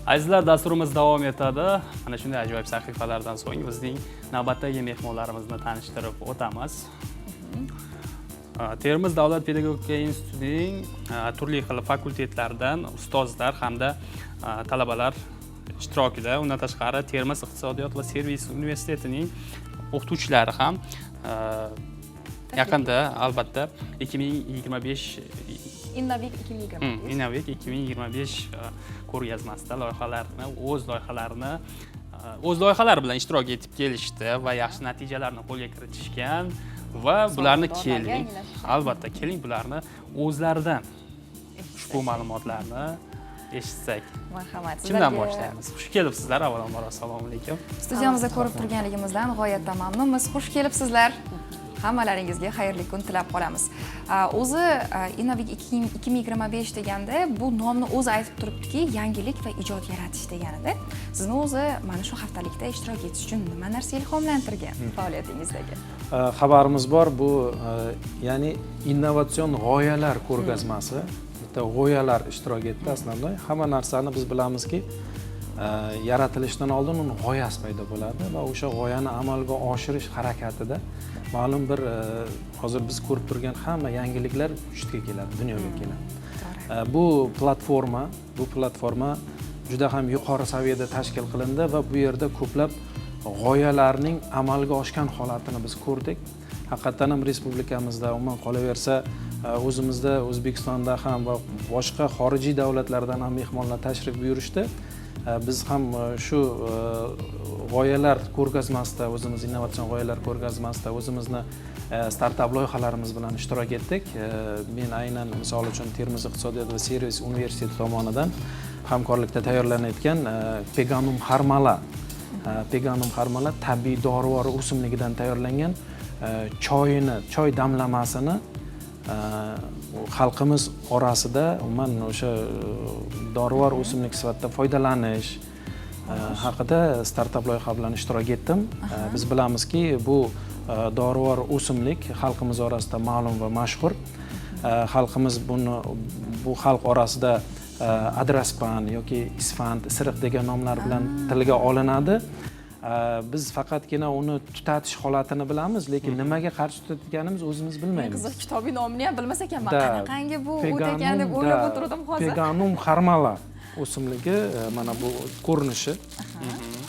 Azizlar, dasturimiz davom etadi. Mana shunday ajoyib sahifalardan so'ng bizning navbatdagi mehmonlarimizni tanishtirib o'tamiz. Termiz davlat pedagogika institutining turli xil fakultetlaridan ustozlar hamda talabalar ishtirokida, undan tashqari, Termiz iqtisodiyot va servis universitetining o'qituvchilari ham yaqinda, albatta, 2025 Innoweek 2025. Innoweek 2025 ko'rgazmasida loyihalarni o'z loyihalari bilan ishtirok etib kelishdi va yaxshi natijalarni qo'lga kiritishgan va bularni Sovrindorlarga keling, yangilash. albatta, keling, bularni o'zlaridan ushbu ma'lumotlarni eshitsak. Marhamat. Kimdan Sizlarga boshlaymiz? Xush kelibsizlar, avvalambor, assalomu alaykum. Studiyamizda ko'rib turganligimizdan g'oyatda mamnunmiz. Xush kelibsizlar. Hammalaringizga xayrli kun tilab qolamiz. O'zi Innoweek 2025 deganda, bu nomni o'zi aytib turibdiki, yangilik va ijod yaratish deganida. Sizni o'zi mana shu haftalikda ishtirok etish uchun nima narsa ilhomlantirgan faoliyatingizdagi? Xabarimiz bor, bu ya'ni innovatsion g'oyalar ko'rgazmasi. Bitta g'oyalar ishtirok etdi. Основной hamma narsani biz bilamizki, yaratilishidan oldin uni g'oyasi paydo bo'ladi va o'sha g'oyani amalga oshirish harakatida ma'lum bir hozir biz ko'rib turgan hamma yangiliklar vujudga keladi, dunyoga keladi. Bu platforma juda ham yuqori saviyada tashkil qilindi va bu yerda ko'plab g'oyalarning amalga oshgan holatini biz ko'rdik. Haqiqatdan ham respublikamizda, umuman qolaversa, o'zimizda, O'zbekistonda ham va boshqa xorijiy davlatlardan ham mehmonlar tashrif buyurishdi. Biz ham shu g'oyalar ko'rgazmasida, o'zimiz innovatsion g'oyalar ko'rgazmasida o'zimizni startap loyihalarimiz bilan ishtirok etdik. Men aynan, misol uchun, Termiz iqtisodiyot va servis universiteti tomonidan hamkorlikda tayyorlanayotgan Peganum harmala, Peganum harmala tabiiy dorivor o'simligidan tayyorlangan choyini, choy damlamasini xalqimiz orasida umuman o'sha dorivor o'simlik sifatida foydalanish haqida startap loyiha bilan ishtirok etdim. Biz bilamizki, bu dorivor o'simlik xalqimiz orasida ma'lum va mashhur. Xalqimiz buni, bu xalq orasida adraspan yoki isfand, isiriq degan nomlar bilan tilga olinadi. Biz faqatgina uni tutatish holatini bilamiz, lekin nimaga qarshi tutatganimiz o'zimiz bilmaymiz. Qiziq, kitobiy nomini ham bilmas ekanman. Да. Qanaqangi bu o't ekan deb o'ylab o'tirdim hozir. Peganum harmala o'simligi, mana bu ko'rinishi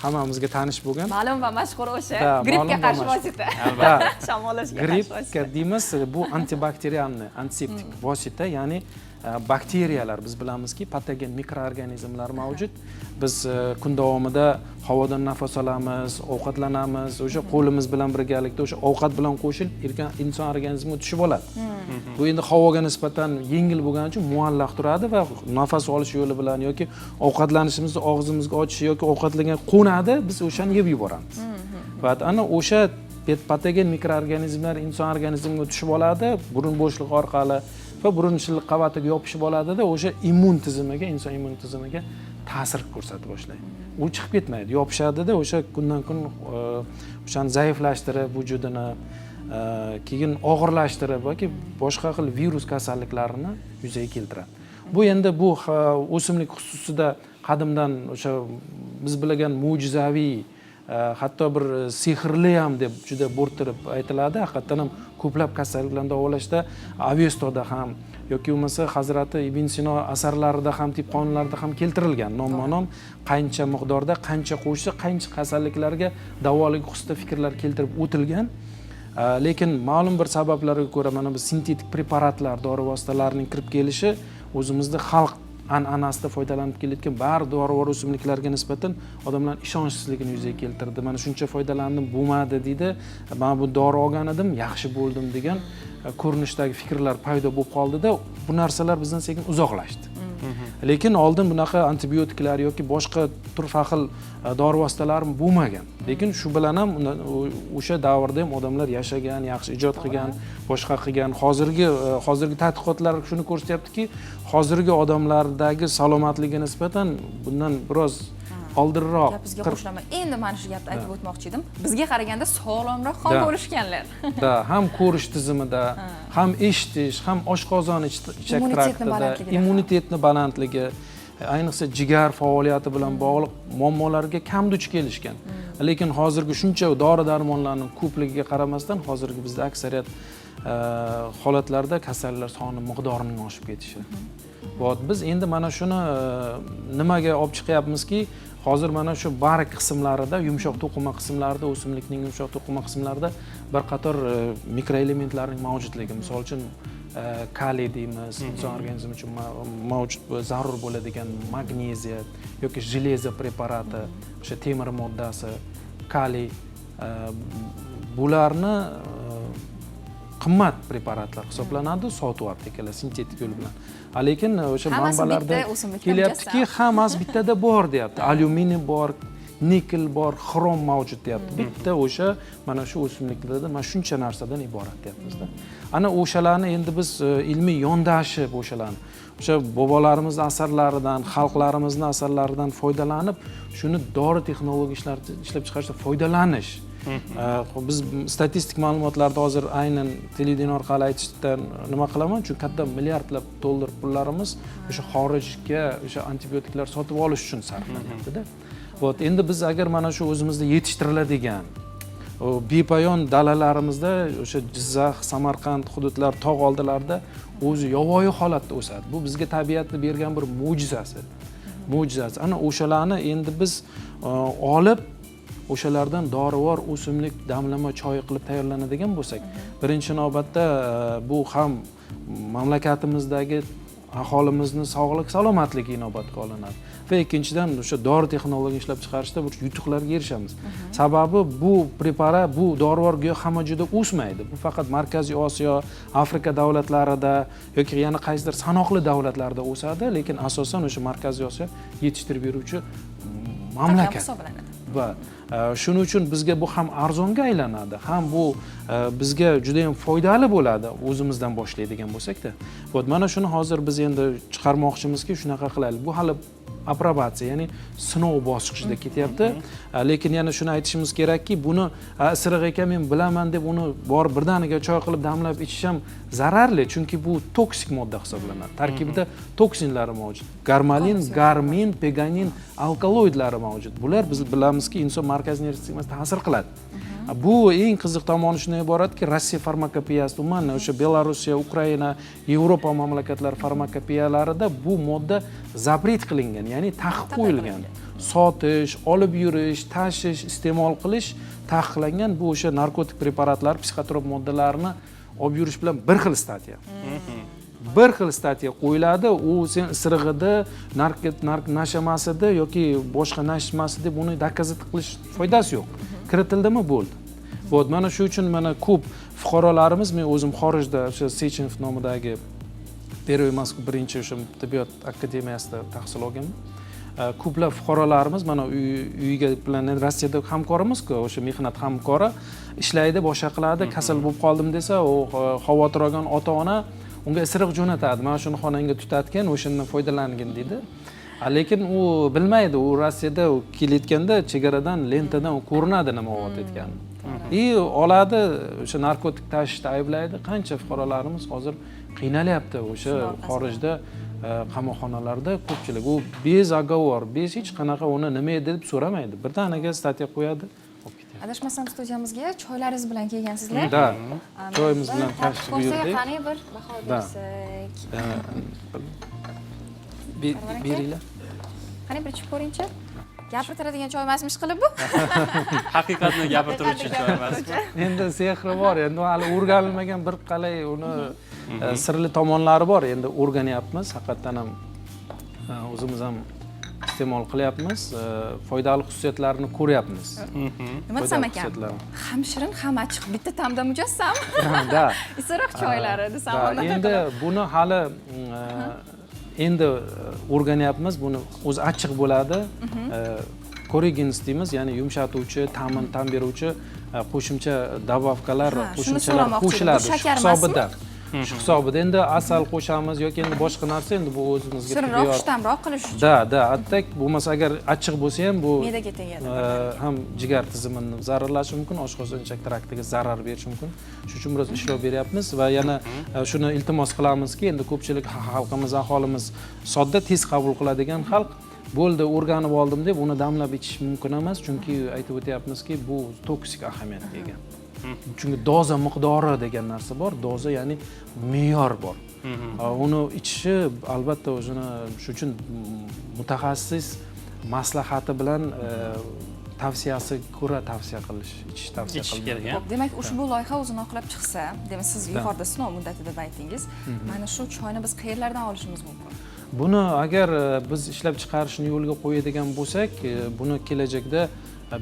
hammamizga tanish bo'lgan. Ma'lum va mashhur o'sha Да, grippga ma'lum va qarshi mashhur. vosita. Да. Shamollashga qarshi vosita. Grippga deymiz, bu антибактериальный, antiseptik vosita, ya'ni bakteriyalar, biz bilamizki, patogen mikroorganizmlar mavjud. Biz kun davomida havodan nafas olamiz, ovqatlanamiz, o'sha qo'limiz bilan birgalikda o'sha ovqat bilan qo'shilib inson organizmiga tushib oladi. Bu endi havoga nisbatan yengil bo'lgani uchun muallaq turadi va nafas olish yo'li bilan yoki ovqatlanishimizni og'zimizga ochish yoki ovqatlangan qo'nadi, biz o'shani yeb yuboramiz va ana o'sha patogen mikroorganizmlar inson organizmiga tushib oladi burun bo'shlig'i orqali va burun shilliq qavatiga yopishib oladida, o'sha immun tizimiga, inson immun tizimiga ta'sir ko'rsata boshlaydi. U chiqib ketmaydi, yopishadida, o'sha kundan kun o'shani zaiflashtirib vujudini, keyin og'irlashtirib yoki boshqa xil virus kasalliklarini yuzaga keltiradi. Bu endi bu o'simlik xususida qadimdan o'sha biz bilgan mo'jizaviy, hatto bir sehrli ham deb juda bo'rttirib aytiladi. Haqiqatdan ham ko'plab kasalliklarni davolashda Avestoda ham yoki bo'lmasa Hazrati Ibn Sino asarlarida ham, tib qonunlarida ham keltirilgan nomma nom, qancha miqdorda, qancha qo'shsa, qancha kasalliklarga davoligi xususida fikrlar keltirib o'tilgan. Lekin ma'lum bir sabablarga ko'ra mana bu sintetik preparatlar, dori vositalarining kirib kelishi o'zimizda xalq an'anasida foydalanib kelayotgan bari dorivor o'simliklarga nisbatan odamlar ishonchsizligini yuzaga keltirdi. Mana shuncha foydalandim, bo'lmadi, deydi, mana bu dori olgan edim, yaxshi bo'ldim degan ko'rinishdagi fikrlar paydo bo'lib qoldida, bu narsalar bizdan sekin uzoqlashdi. Lekin oldin bunaqa antibiotiklar yoki boshqa turfa xil dori vositalari bo'lmagan, lekin shu bilan ham o'sha davrda ham odamlar yashagan, yaxshi ijod qilgan, boshqa qilgan. Hozirgi tadqiqotlar shuni ko'rsatyaptiki, hozirgi odamlardagi salomatligiga nisbatan bundan biroz oldinroq Gapingizga qo'shilaman. Endi mana shu gapni aytib o'tmoqchi edim. Bizga qaraganda sog'lomroq ham bo'lishganlar. Да, ham ko'rish tizimida, ham eshitish, ham oshqozon ichak Immunitetni traktida, balandligida ham. Immunitetni balandligi. Ayniqsa jigar faoliyati bilan bog'liq muammolarga kam duch kelishgan. Lekin hozirgi shuncha dori darmonlarning ko'pligiga qaramasdan, hozirgi bizda aksariyat holatlarda kasallar soni miqdorining oshib ketishi. Вот biz endi mana shuni nimaga olib chiqyapmizki, hozir mana shu barg qismlarida, yumshoq to'qima qismlarida, o'simlikning yumshoq to'qima qismlarida bir qator mikroelementlarning mavjudligi, misol uchun, kaliy deymiz, inson organizmi uchun mavjud, zarur bo'ladigan magneziya yoki железо preparati, o'sha temir moddasi, kaliy, bularni qimmat preparatlar hisoblanadi, sotuv aptekalar sintetik yo'l bilan. Lekin o'sha Hammasi manbalarda bitta o'simlikdan kelyaptiki, mujassam. Hammasi bittada bor deyapti. Alyuminiy bor, nikel bor, xrom mavjud deyapti. Bitta o'sha mana shu o'simliklarda mana shuncha narsadan iborat deyapmizda. Ana o'shalarni endi biz ilmiy yondashib, o'shalarni, o'sha bobolarimizni asarlaridan, xalqlarimizni asarlaridan foydalanib, shuni dori texnologiya ishlab chiqarishda foydalanish. Biz statistik ma'lumotlarni hozir aynan televideniye orqali aytishdan nima qilaman, chunki katta milliardlab dollar pullarimiz o'sha xorijga o'sha antibiotiklar sotib olish uchun sarflanyaptida. Вот endi biz agar mana shu o'zimizda yetishtiriladigan, o bepoyon dalalarimizda, o'sha Jizzax, Samarqand hududlar, tog' oldilarida o'zi yovvoyi holatda o'sadi. Bu bizga tabiatni bergan bir mo'jizasi, mo'jizasi. Ana o'shalarni endi biz olib, o'shalardan dorivor o'simlik damlama choyi qilib tayyorlanadigan bo'lsak, birinchi navbatda bu ham mamlakatimizdagi aholimizni sog'lik salomatligi inobatga olinadi va ikkinchidan, o'sha dori texnologiya ishlab chiqarishda bir yutuqlarga erishamiz. Sababi bu preparat, bu dorivor giyoh hamma joyda o'smaydi. Bu faqat Markaziy Osiyo, Afrika davlatlarida yoki yana qaysidir sanoqli davlatlarda o'sadi, lekin asosan o'sha Markaziy Osiyo yetishtirib beruvchi mamlakat hisoblanadi. Va shuning uchun bizga bu ham arzonga aylanadi, ham bu bizga juda yam foydali bo'ladi, o'zimizdan boshlaydigan bo'lsakda. Вот mana shuni hozir biz endi chiqarmoqchimizki, shunaqa qilaylik. Bu hali aprobatsiya, ya'ni sinov bosqichida ketyapti. Lekin yana shuni aytishimiz kerakki, buni "Isiriq ekan, men bilaman" deb uni borib birdaniga choy qilib damlab ichish ham zararli, chunki bu toksik modda hisoblanadi. Tarkibida toksinlari mavjud: garmalin, garmin, peganin alkaloidlari mavjud. Bular, biz bilamizki, inson markaziy nerv sistemasiga ta'sir qiladi. Bu eng qiziq tomoni shundan iboratki, Rossiya farmakopeyasi, umuman o'sha Belorussiya, Ukraina, Yevropa mamlakatlari farmakopeyalarida bu modda запрет qilingan, ya'ni taqiq qo'yilgan. Sotish, olib yurish, tashish, iste'mol qilish taqiqlangan. Bu o'sha narkotik preparatlar, psixotrop moddalarni olib yurish bilan bir xil статья, bir xil статья qo'yiladi. U sen isirig'ida, nark nashamasida yoki boshqa nashmasi deb uni доказать qilish foydasi yo'q. Kiritildimi, bo'ldi. Вот mana shu uchun mana ko'p fuqarolarimiz, men o'zim xorijda o'sha Sechenov nomidagi Первый Moskva birinchi o'sha tibbiyot akademiyasida tahsil olganman. Ko'plab fuqarolarimiz mana uyiga bilan, endi Rossiyada hamkorimizku, o'sha mehnat hamkori ishlaydi, boshqa qiladi, kasal bo'lib qoldim desa, u xavotir olgan ota ona unga isiriq jo'natadi: "Mana shuni xonangga tutatgin, o'shandan foydalangin", deydi. Lekin u bilmaydi, u Rossiyada u kelayotganda chegaradan, lentadan u ko'rinadi nima bo'layotganini, и oladi, o'sha narkotik tashishda ayblaydi. Qancha fuqarolarimiz hozir qiynalyapti o'sha Shuni orqasidan. xorijda, qamoqxonalarda ko'pchilik. U без оговор, без hech qanaqa uni nima edi deb so'ramaydi, birdaniga статья qo'yadi, olib ketadi. Adashmasam, studiyamizga choylaringiz bilan kelgansizlar. Да, choyimiz bilan Bir tashrif tatib ko'rsak, buyurdik. Qani, bir baho Да. bersak. Sarvar aka? Beringlar. Qani, bir ichib ko'ringchi. Gapirtiradigan choy emasmish qilib bu. Haqiqatni gapirtiruvchi choy emas. Endi sehri bor, endi hali o'rganilmagan bir qalay uni sirli tomonlari bor. Endi o'rganyapmiz, haqiqatdan ham o'zimiz ham iste'mol qilyapmiz, foydali xususiyatlarini ko'ryapmiz. Nima desam Foydali ekan? xususiyatlari. Ham shirin, ham achchiq bitta ta'mda mujassam. Да. Isiriq choylari desam Да, anaqa endi qilib. Buni hali endi o'rganyapmiz. Buni o'zi achchiq bo'ladi. Корригенс deymiz, ya'ni yumshatuvchi, ta'min, ta'm beruvchi qo'shimcha добавка lar, Ha, shuni qo'shimchalar so'ramoqchi edim. qo'shiladi Bu shu shakar emasmi? hisobida. Shu hisobida endi asal qo'shamiz yoki endi boshqa narsa, endi bu o'zimizga Shirinroq, tibbiyot- xushta'mroq qilish uchun. Да, а так bo'lmasa, agar achchiq bo'lsa ham, bu Me'daga tegadi. Ham jigar tizimini zararlashi mumkin, oshqozon ichak traktiga zarar berishi mumkin. Shuning uchun biroz ishlov beryapmiz va yana shuni iltimos qilamizki, endi ko'pchilik xalqimiz, aholimiz sodda, tez qabul qiladigan xalq. Bo'ldi, o'rganib oldim deb uni damlab ichish mumkin emas, chunki aytib o'tyapmizki, bu toksik ahamiyatga ega, chunki doza miqdori degan narsa bor, doza, ya'ni me'yor bor. Uni ichishi albatta o'zini, shu uchun mutaxassis maslahati bilan, tavsiyasi ko'ra tavsiya qilish, ichish tavsiya Ichish qilinadi. kerak, a? Xo'p, demak, ushbu loyiha o'zini oqlab chiqsa, demak, siz yuqorida sinov muddati deb aytdingiz. Mana shu choyni biz qayerlardan olishimiz mumkin? Buni agar biz ishlab chiqarishni yo'lga qo'yadigan bo'lsak, buni kelajakda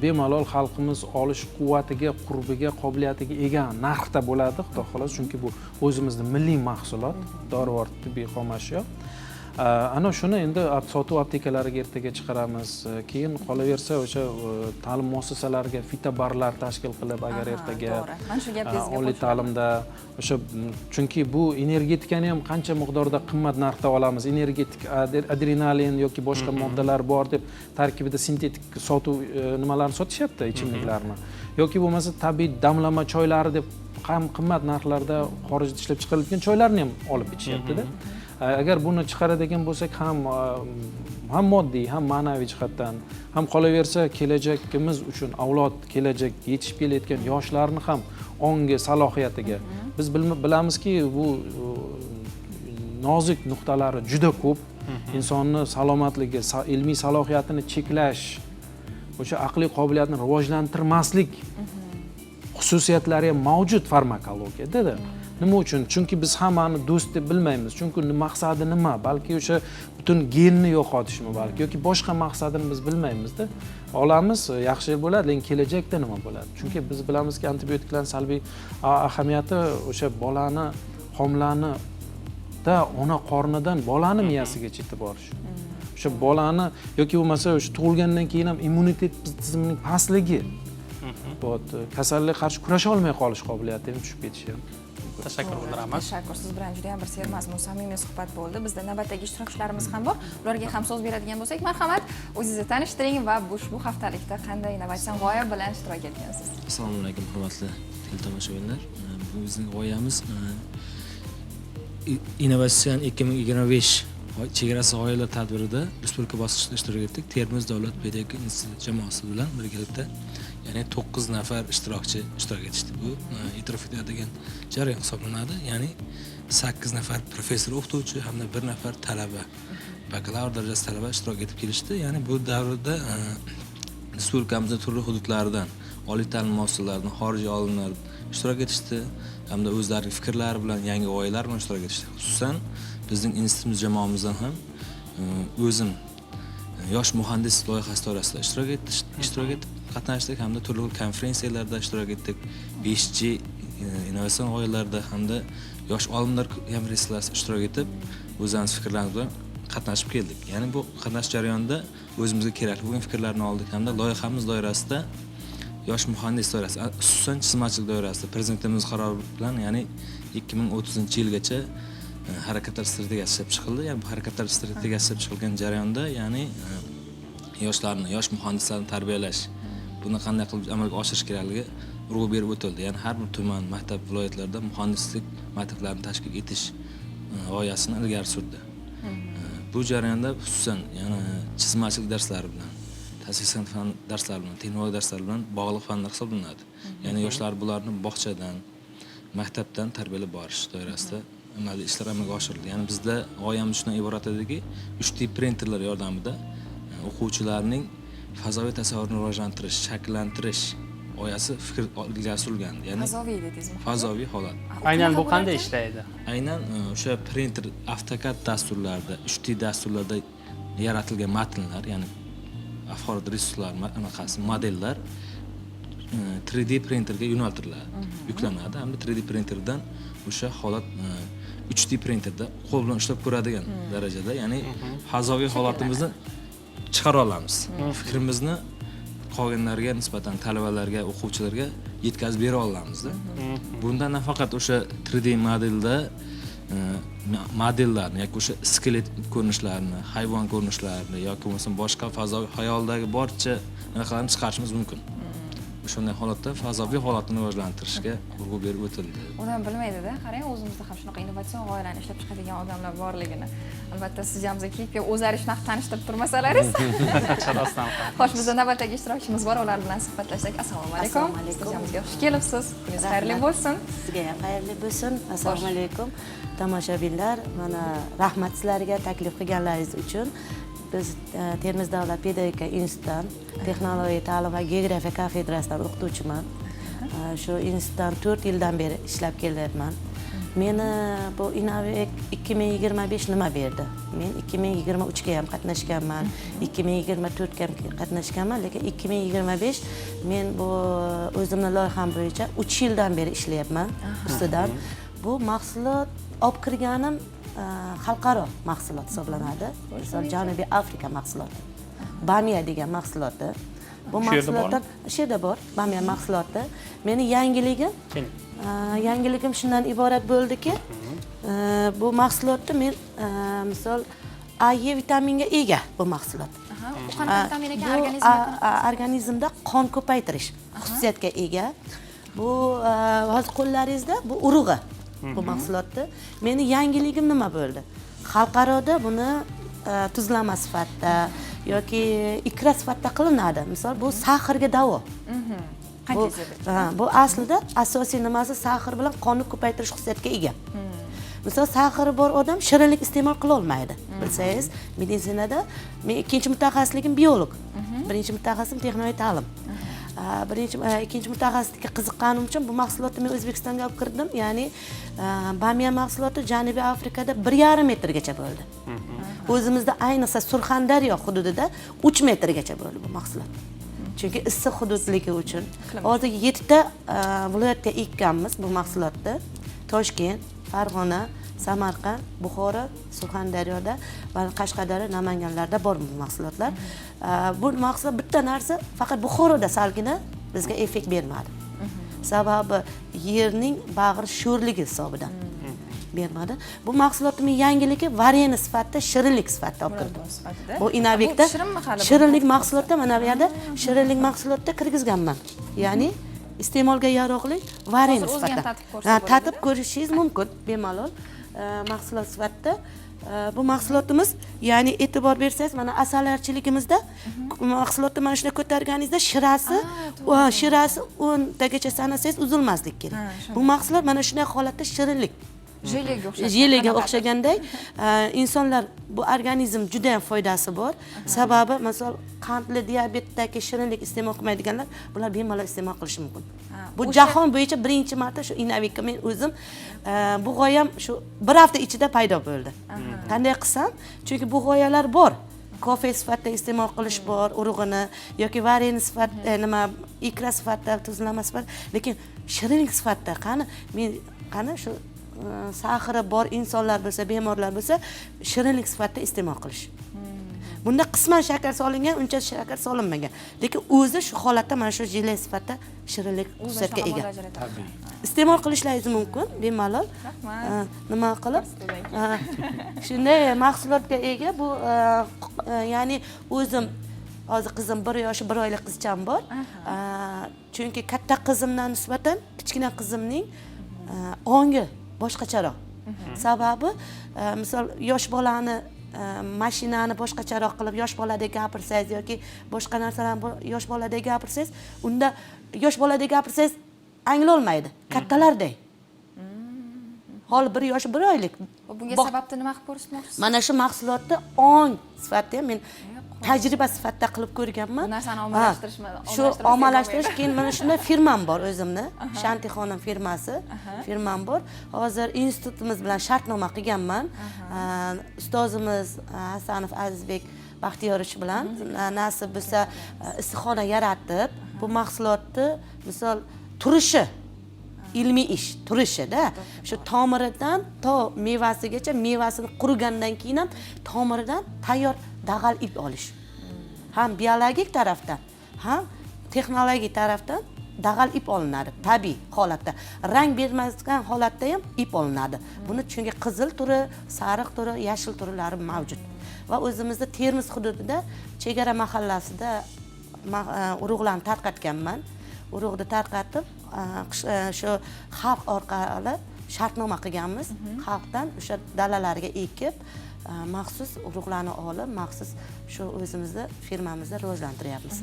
bemalol xalqimiz olish quvvatiga, qurbiga, qobiliyatiga ega narxda bo'ladi, xudo xohlasa, chunki bu o'zimizni milliy mahsulot, dorivor tibbiy xomashyo. Ana shuni endi sotuv aptekalariga ertaga chiqaramiz. Keyin qolaversa, o'sha ta'lim muassasalariga fitobarlar tashkil qilib, agar ertaga To'g'ri. Mana shu gapingizga oliy qo'shilaman. ta'limda o'sha chunki bu energetikani ham qancha miqdorda qimmat narxda olamiz, energetik adrenalin yoki boshqa moddalar bor deb tarkibida sintetik sotuv nimalarni sotishyapti, ichimliklarni, yoki bo'lmasa tabiiy damlama choylari deb ham qimmat narxlarda xorijda ishlab chiqarilgan choylarni ham olib ichishyaptida. Agar buni chiqaradigan bo'lsak, ham moddiy, ham ma'naviy jihatdan, ham qolaversa kelajagimiz uchun, avlod, kelajak yetishib kelayotgan yoshlarni ham ongi salohiyatiga, biz bilamizki, bu nozik nuqtalari juda ko'p, insonni salomatligi, ilmiy salohiyatini cheklash, o'sha aqliy qobiliyatni rivojlantirmaslik xususiyatlari ham mavjud farmakologiyada. Nima uchun? Chunki biz hammani do'st deb bilmaymiz, chunki uni maqsadi nima, balki o'sha butun genni yo'qotishmi, balki yoki boshqa maqsadini biz bilmaymizda. Olamiz, yaxshi bo'ladi, lekin kelajakda nima bo'ladi? Chunki biz bilamizki, antibiotiklarni salbiy ahamiyati o'sha bolani, homilani da ona qornidan bolani miyasigacha yetib borishi, o'sha bolani yoki bo'lmasa o'sha tug'ilgandan keyin ham immunitet tizimining pastligi, вот, kasallikka qarshi kurasha olmay qolish qobiliyati ham tushib ketishi ham. Tashakkur bildiramiz. Tashakkur. Siz bilan juda ham bir sermazmun, samimiy suhbat bo'ldi. Bizda navbatdagi ishtirokchilarimiz ham bor, ularga ham so'z beradigan bo'lsak, marhamat, o'zingizni tanishtiring va ushbu haftalikda qanday innovatsion g'oya bilan ishtirok etgansiz? Assalomu alaykum, hurmatli teletomoshabinlar. Bu bizning g'oyamiz innovatsion 2025 chegarasiz g'oyalar tadbirida respublika bosqichida ishtirok etdik. Termiz davlat pedagogika instituti jamoasi bilan birgalikda, ya'ni 9 nafar ishtirokchi ishtirok etishdi. Bu e'tirof etiladigan jarayon hisoblanadi. Ya'ni 8 nafar professor o'qituvchi hamda 1 nafar talaba, bakalavr darajasi talaba ishtirok etib kelishdi. Ya'ni bu davrda respublikamizning turli hududlaridan, oliy ta'lim muassasalaridan xorijiy olimlar ishtirok etishdi hamda o'zlarining fikrlari bilan, yangi g'oyalar bilan ishtirok etishdi. Xususan, bizning institutimiz jamoamizdan ham o'zim yosh muhandis loyihasi doirasida ishtirok etib qatnashdik hamda turli xil konferensiyalarda ishtirok etdik, 5G innovatsion g'oyalarda hamda yosh olimlar konferensiyalarida ishtirok etib, o'zlarimiz fikrlarimiz bilan qatnashib keldik. Ya'ni bu qatnashish jarayonida o'zimizga kerakli bo'lgan fikrlarni oldik hamda loyihamiz doirasida, yosh muhandis doirasida, xususan chizmachilik doirasida prezidentimiz qarori bilan, ya'ni 2030-yilgacha harakatlar strategiyasi ishlab chiqildi. Ya'ni bu harakatlar strategiyasi ishlab chiqilgan jarayonda, ya'ni yoshlarni, yosh muhandislarni tarbiyalash, buni qanday qilib amalga oshirish kerakligi urg'u berib o'tildi. Ya'ni har bir tuman, maktab, viloyatlarda muhandislik maktablarini tashkil etish g'oyasini ilgari surdi. Bu jarayonda xususan, ya'ni chizmachilik darslari bilan, tasvir san'at fan darslari bilan, texnologiya darslari bilan bog'liq fanlar hisoblanadi. Ya'ni yoshlar bularni bog'chadan, maktabdan tarbiyalab borish doirasida amaliy ishlar amalga oshirildi. Ya'ni bizda g'oyamiz shundan iborat ediki, 3D printerlar yordamida o'quvchilarning fazoviy tasavvurini rivojlantirish, shakllantirish g'oyasi fikr ilgari surilgandi. Ya'ni Fazoviy dedingizmi? Fazoviy holat. Aynan bu Qanaqa qanday bo'larkan? ishlaydi? Aynan o'sha printer AutoCAD dasturlarida, 3D dasturlarda yaratilgan matnlar, ya'ni axborot resurslari anaqasi modellar 3D printerga yo'naltiriladi, yuklanadi hamda 3D printerdan o'sha holat 3D printerda qo'l bilan ushlab ko'radigan darajada, ya'ni fazoviy holatimizni chiqara olamiz. Fikrimizni Qolganlarga nisbatan, talabalarga, o'quvchilarga yetkazib bera olamizda. Bunda nafaqat o'sha 3D modelda modellarni yoki o'sha skelet ko'rinishlarini, hayvon ko'rinishlarini yoki bo'lmasam boshqa fazoviy xayolidagi barcha anaqalarni chiqarishimiz mumkin. O'shanday holatda fazoviy holatni rivojlantirishga urg'u berib o'tildi. Odam bilmaydida, qarang, o'zimizda ham shunaqa innovatsion g'oyalarni ishlab chiqadigan odamlar borligini. Albatta, studiyamizga kelib kelib o'zlari shunaqa tanishtirib turmasalaringiz. Rostdan ham. Xo'sh, bizda navbatdagi ishtirokchimiz bor, ular bilan suhbatlashsak. Assalomu alaykum. Assalomu alaykum. Studiyamizga xush kelibsiz. Kuningiz xayrli Rahmat. bo'lsin. Sizga ham xayrli bo'lsin. Assalomu alaykum, tomoshabinlar. Mana, rahmat sizlarga taklif qilganlaringiz uchun. Biz Termiz davlat pedagogika institutidan texnologiya ta'lim va geografiya kafedrasidan o'qituvchiman. Shu institutdan 4 yildan beri ishlab kelyapman. Meni bu Innoweek 2025 nima berdi? Men 2023ga ham qatnashganman, 2024ga ham qatnashganman, lekin 2025 men bu o'zimni loyiham bo'yicha 3 yildan beri ishlayapman ustidan. Bu mahsulot olib kirganim xalqaro mahsulot hisoblanadi, misol, Janubiy Afrika mahsuloti, bamiya degan mahsuloti bu. Shu yerda bormi? Mahsulotdan shu yerda bor bamiya mahsuloti. Meni yangiligim Keling. Yangiligim shundan iborat bo'ldiki, bu mahsulotni men misol, A, E vitaminga ega bu mahsulot. Aha, u qanaqa vitamin ekan? Bu Organizmga organizmda qon ko'paytirish xususiyatga ega. Bu hozir qo'llaringizda bu urug'i bu mahsulotni. Meni yangiligim nima bo'ldi? Xalqaroda buni tuzlama sifatida yoki ikra sifatida qilinadi. Misol, bu сахар ga davo. Qancha Bu, izladi? ha, bu aslida asosiy nimasi сахар bilan qonni ko'paytirish xususiyatiga ega. Misol, сахар i bor odam shirinlik iste'mol qila olmaydi. Bilsangiz, meditsinada men ikkinchi mutaxassisligim biolog. Birinchi mutaxassisim texnologiya ta'lim. Birinchi ikkinchi mutaxassislikka qiziqqanim uchun bu mahsulotni men O'zbekistonga olib kirdim. Ya'ni bamiya mahsuloti Janubiy Afrikada 1,5 metrgacha bo'ldi. O'zimizda, ayniqsa Surxondaryo hududida, 3 metrgacha bo'ldi bu mahsulot. Chunki issiq hududligi uchun. Hozir yettita viloyatga ekkanmiz bu mahsulotni: Toshkent, Farg'ona, Samarqand, Buxoro, Surxondaryoda va Qashqadaryo, Namanganlarda bor bu mahsulotlar. Bu mahsulot bitta narsa, faqat Buxoroda salgina bizga effekt bermadi, sababi yerning bag'ri sho'rligi hisobidan bermadi. Bu mahsulotni yangiligi варенье sifatida, shirinlik sifatida olib kirdim. Murabbo sifatida. Bu Innoweekda Bu shirinmi hali bu? shirinlik mahsulotda, mana bu yerda shirinlik mahsulotda kirgizganman, ya'ni iste'molga yaroqli варенье Hozir o'zini ham sifatida. tatib ko'rsa Ha, bo'ladida? Tatib ko'rishingiz mumkin bemalol mahsulot sifatida. Bu mahsulotimiz, ya'ni e'tibor bersangiz, mana asalarichiligimizda mahsulotni mana shunday ko'targaningizda shirasi 10 tagacha sanasangiz uzilmasligi kerak. Ha, Bu mahsulot mana shunday holatda shirinlik Jelega o'xshagan. Jelega Qanaqadir. o'xshaganday insonlar bu organizm juda ham foydasi bor. Sababi, misol, qandli diabetdagi shirinlik iste'mol qilmaydiganlar, bular bemalol iste'mol qilishi mumkin. Ha, Bu jahon bo'yicha birinchi marta shu Innoweekka men o'zim bu g'oyam shu bir hafta ichida paydo bo'ldi. Qanday qilsam, chunki bu g'oyalar bor, kofe sifatida iste'mol qilish bor urug'ini yoki варенье sifatida, nima, ikra sifatida, tuzlama sifatida, lekin shirinlik sifatida qani men, qani shu сахар i bor insonlar bo'lsa, bemorlar bo'lsa, shirinlik sifatida iste'mol qilish. Bunda qisman shakar solingan, uncha shakar solinmagan, lekin o'zi shu holatda mana shu jele sifatida shirinlik O'zi xususiyatga shunaqa ega. modda ajratadi. Iste'mol qilishlaringiz mumkin bemalol. Rahmat. Ha, nima qilib Ko'rsatuvdan keyin. Ha, shunday mahsulotga ega bu ya'ni o'zim hozir qizim 1 yoshi 1 oylik qizcham bor. Chunki katta qizimdan nisbatan kichkina qizimning ongi boshqacharoq. Sababi misol, yosh bolani mashinani boshqacharoq qilib yosh boladek gapirsangiz yoki boshqa narsalarni yosh boladek gapirsangiz, unda yosh boladek gapirsangiz anglolmaydi kattalarday. Holi 1 yoshi 1 oylik. Bunga sababni nima qilib ko'rsatmoqchisiz? Mana shu mahsulotni ong sifatida ham men tajriba sifatida qilib ko'rganman. Bu narsani Ha, ommalashtirishma- shu ommalashtirmasak ommalashtirish bo'lmaydi. Keyin mana shunday firmam bor o'zimni, Shanti xonim firmasi, firmam bor. Hozir institutimiz bilan shartnoma qilganman. Ustozimiz Hasanov Azizbek Baxtiyorovich bilan nasib bo'lsa issiqxona yaratib, bu mahsulotni, misol, turishi ilmiy ish turishida, shu tomiridan to mevasigacha, mevasini qurigandan keyin ham tomiridan tayyor dag'al ip olish, ham biologik tarafdan, ham Texnologiya tarafdan dag'al ip olinadi, tabiiy holatda, rang bermasgan holatda ham ip olinadi. Buni chunki qizil turi, sariq turi, yashil turlari mavjud. Va o'zimizda Termiz hududida chegara mahallasida urug'larni tarqatganman. Urug'ni tarqatib, shu xalq orqali shartnoma qilganmiz. Xalqdan o'sha dalalarga ekib, maxsus urug'larni olib, maxsus shu o'zimizni firmamizda rivojlantiryapmiz.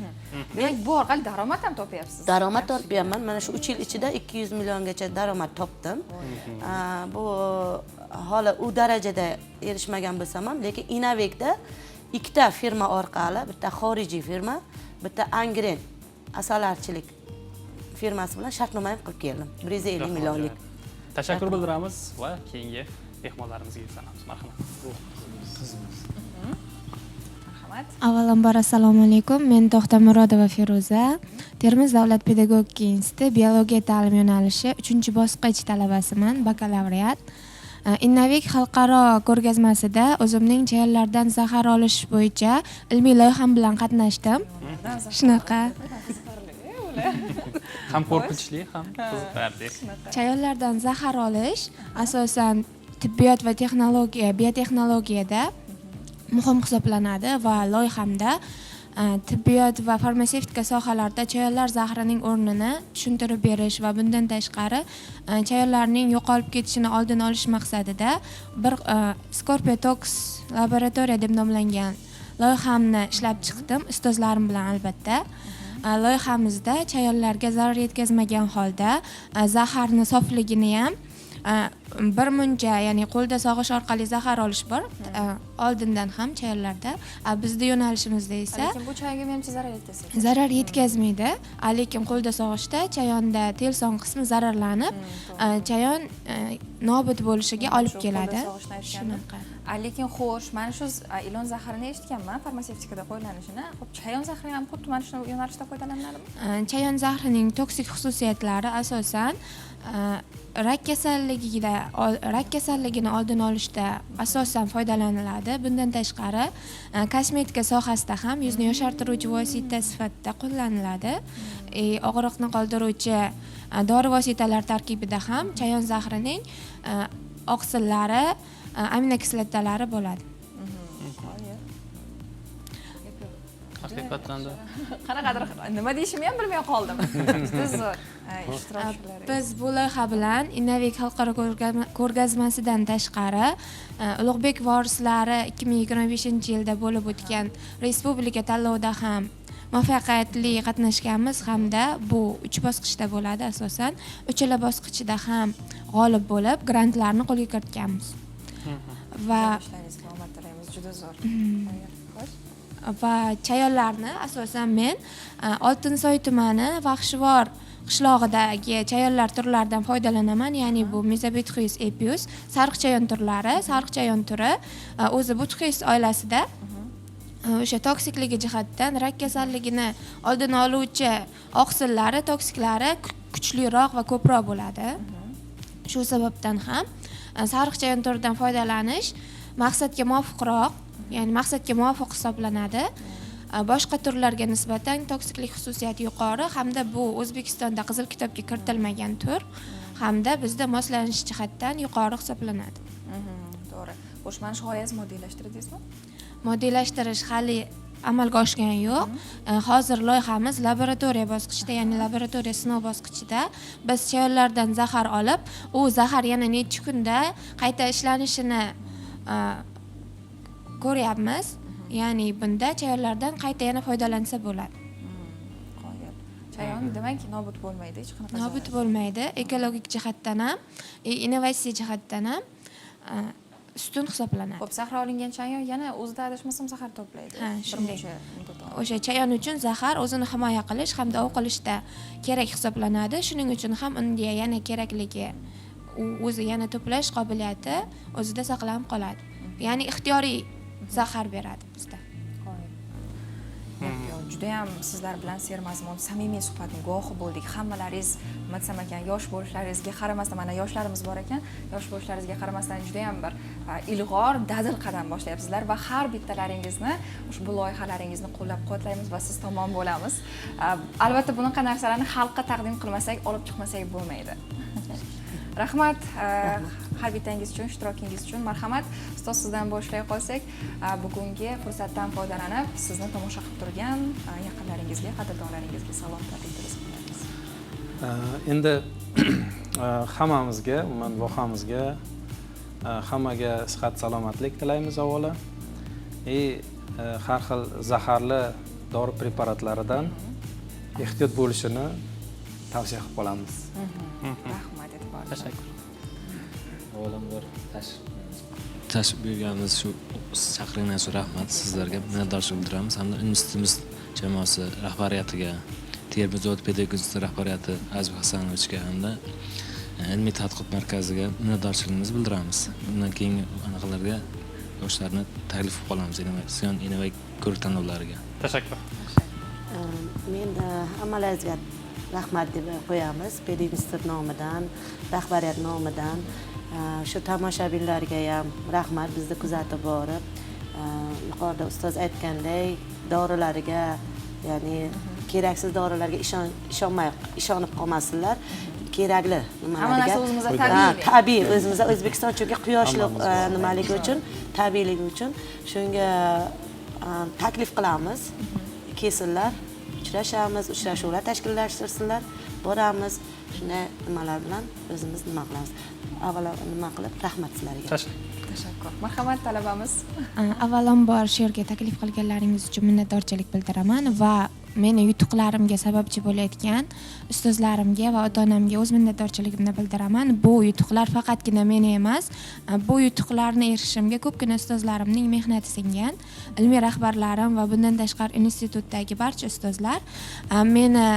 Demak, bu orqali daromad ham topyapsiz. Daromad topyapman. Mana shu 3 yil ichida 200 milliongacha daromad topdim. Bu hali u darajada erishmagan bo'lsam ham, lekin Inavekda ikkita firma orqali, bitta xorijiy firma, bitta Angren asalarichilik firmasi bilan shartnoma ham qilib keldim, 150 millionlik. Tashakkur bildiramiz va keyingi mehmonlarimizga yuzlanamiz. Marhamat. Marhamat. Avvalambor, assalomu alaykum. Men To'xtamurodova Feruza, Termiz davlat pedagogika instituti biologiya ta'lim yo'nalishi uchinchi bosqich talabasiman, bakalavriat. Innovik xalqaro ko'rgazmasida o'zimning chayonlardan zahar olish bo'yicha ilmiy loyiham bilan qatnashdim. Shunaqa. Ham qo'rqinchli, ham qiziqarli. Chayonlardan zahar olish asosan tibbiyot va texnologiya, biotexnologiyada muhim hisoblanadi va loyihamda tibbiyot va farmatsevtika sohalarida chayonlar zahrining o'rnini tushuntirib berish va bundan tashqari chayonlarning yo'qolib ketishini oldini olish maqsadida bir Scorpiotox laboratoriya deb nomlangan loyihamni ishlab chiqdim ustozlarim bilan albatta. Loyihamizda chayonlarga zarar yetkazmagan holda zaharni sofligini ham bir muncha, ya'ni qo'lda sog'ish orqali zahar olish bor oldindan ham chayonlarda. Bizni yo'nalishimizda esa Lekin bu chayonga, menimcha, zarar yetkazadi. Zarar yetkazmaydi, lekin qo'lda sog'ishda chayonda telson qismi zararlanib, chayon nobud bo'lishiga olib Shu qo'lda keladi. sog'ishni aytgandim. Shunaqa. Lekin xo'sh, mana shu ilon zaharini eshitganman farmatsevtikada qo'llanishini. Xo'p, chayon zahri ham xuddi mana shu yo'nalishda foydalaniladimi? Chayon zahrining toksik xususiyatlari asosan rak kasalligini oldini olishda asosan foydalaniladi. Bundan tashqari, kosmetika sohasida ham yuzni yoshartiruvchi vosita sifatida qo'llaniladi. Og'riqni qoldiruvchi dori vositalari tarkibida ham chayon zahrining oqsillari, aminokislotalari bo'ladi. Haqiqatdan da. Qanaqadir nima deyishimni ham bilmay qoldim. Juda zo'r ishtirokchilar. Biz bu loyiha bilan Innovik xalqaro ko'rgazmasidan tashqari, Ulug'bek vorislari 2025 yilda bo'lib o'tgan respublika tanlovida ham muvaffaqiyatli qatnashganmiz hamda bu uch bosqichda bo'ladi asosan. Uchala bosqichida ham g'olib bo'lib, grantlarni qo'lga kiritganmiz. Va Ishlaringizga omad tilaymiz, juda zo'r. Xo'sh. Va chayonlarni asosan men Oltinsoy tumani Vaxshivor qishlog'idagi chayonlar turlaridan foydalanaman, ya'ni bu Mesobuthus epius, sariq chayon turlari. Sariq chayon turi o'zi Buthus oilasida o'sha toksikligi jihatdan rak kasalligini oldini oluvchi oqsillari, toksiklari kuchliroq va ko'proq bo'ladi. Shu sababdan ham sariq chayon turidan foydalanish maqsadga muvofiqroq, ya'ni maqsadga muvofiq hisoblanadi. Boshqa turlarga nisbatan toksiklik xususiyati yuqori hamda bu O'zbekistonda Qizil kitobga kiritilmagan tur hamda bizda moslanish jihatdan yuqori hisoblanadi. To'g'ri. Xo'sh, mana shu g'oyangizni moddiylashtirirdingizmi? Moddiylashtirish hali amalga oshgani yo'q. Hozir loyihamiz laboratoriya bosqichida, ya'ni laboratoriya sinov bosqichida. Biz chayonlardan zahar olib, u zahar yana necha kunda qayta ishlanishini ko'ryapmiz, ya'ni bunda chayonlardan qayta yana foydalansa bo'ladi. Qoyil. Chayon demak nobud bo'lmaydi hech qanaqa Nobud zarar. bo'lmaydi, ekologik jihatdan ham, innovatsiya jihatdan ham ustun hisoblanadi. Xo'p, zahar olingan chayon yana o'zida, adashmasam, zahar to'playdi. Ha, Bir shunday. muncha muddat davomida. O'sha chayon uchun zahar o'zini himoya qilish hamda ov qilishda kerak hisoblanadi. Shuning uchun ham unga yana kerakligi, u o'zi yana to'plash qobiliyati o'zida saqlanib qoladi, ya'ni ixtiyoriy zahar beradi bizda. Qoyil. Gap yo'q. Judayam sizlar bilan sermazmun, samimiy suhbatning guvohi bo'ldik. Hammalaringiz, nima desam ekan, yosh bo'lishlaringizga qaramasdan, mana yoshlarimiz bor ekan, yosh bo'lishlaringizga qaramasdan judayam bir Ilg'or, dadil qadam boshlayapsizlar va har bittalaringizni ushbu loyihalaringizni qo'llab quvvatlaymiz va siz tomon bo'lamiz. Albatta, bunaqa narsalarni xalqqa taqdim qilmasak, olib chiqmasak bo'lmaydi. Rahmat har bittangiz uchun, ishtirokingiz uchun. Marhamat, ustoz, sizdan boshlay qolsak, bugungi fursatdan foydalanib, sizni tomosha qilib turgan yaqinlaringizga, qadrdonlaringizga salom, tabrik qilamiz. Endi hammamizga, umuman vohamizga, hammaga sihat salomatlik tilaymiz avvalo и har xil zaharli dori preparatlaridan ehtiyot bo'lishini tavsiya qilib qolamiz. Rahmat e'tibor. Tashakkur. Avvalambor, tashrif buyurganimiz shu chaqirganingiz uchun rahmat sizlarga, minnatdorchilik bildiramiz hamda institutimiz jamoasi rahbariyatiga, Termiz davlat pedagogika instituti rahbariyati Azim Hasanovichga hamda ilmiy tadqiqot markaziga minnatdorchiligimizni bildiramiz. Bundan keyingi anaqalarga yoshlarni taklif qilib qolamiz innovatsion innovatsiya ko'rik tanlovlariga. Tashakkur. Men hammalaringizga rahmat deb qo'yamiz pedinstitut nomidan, rahbariyat nomidan. Shu tomoshabinlarga ham rahmat bizni kuzatib borib. Yuqorida ustoz aytganday, dorilariga, ya'ni keraksiz dorilarga ishonmay, ishonib qolmasinlar, kerakli Hamma narsa nimalarga. o'zimizda Ha, tabiiylik. Tabiiy, o'zimizda, O'zbekiston chunki quyoshli Hammamiz bor. Nimaligi uchun, tabiiyligi uchun shunga taklif qilamiz, kelsinlar, uchrashamiz, uchrashuvlar tashkillashtirsinlar, boramiz. Shunday nimalar bilan o'zimiz nima qilamiz, avvalo nima qilib, rahmat sizlarga. Tashakkur. Tashakkur. Marhamat, talabamiz. Avvalambor, shu yerga taklif qilganlaringiz uchun minnatdorchilik bildiraman va meni yutuqlarimga sababchi bo'layotgan ustozlarimga va ota onamga o'z minnatdorchiligimni bildiraman. Bu yutuqlar faqatgina meni emas, bu yutuqlarni erishishimga ko'pgina ustozlarimning mehnati singan. Ilmiy rahbarlarim va bundan tashqari institutdagi barcha ustozlar meni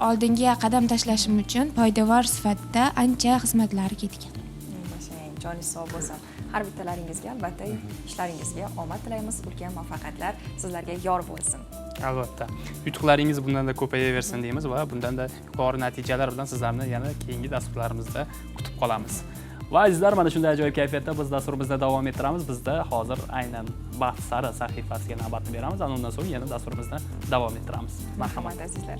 oldinga qadam tashlashim uchun poydevor sifatida ancha xizmatlari ketgan. Boshlang, joningiz sog' bo'lsin. Har bittalaringizga, albatta, ishlaringizga omad tilaymiz, ulkan muvaffaqiyatlar sizlarga yor bo'lsin. Albatta, yutuqlaringiz bundanda ko'payaversin deymiz va bundanda yuqori natijalar bilan sizlarni yana keyingi dasturlarimizda kutib qolamiz. Va azizlar, mana shunday ajoyib kayfiyatda biz dasturimizni davom ettiramiz. Bizda hozir aynan Baxt sari sahifasiga navbatni beramiz, ana undan so'ng yana dasturimizni davom ettiramiz. Marhamat. Marhamat, azizlar.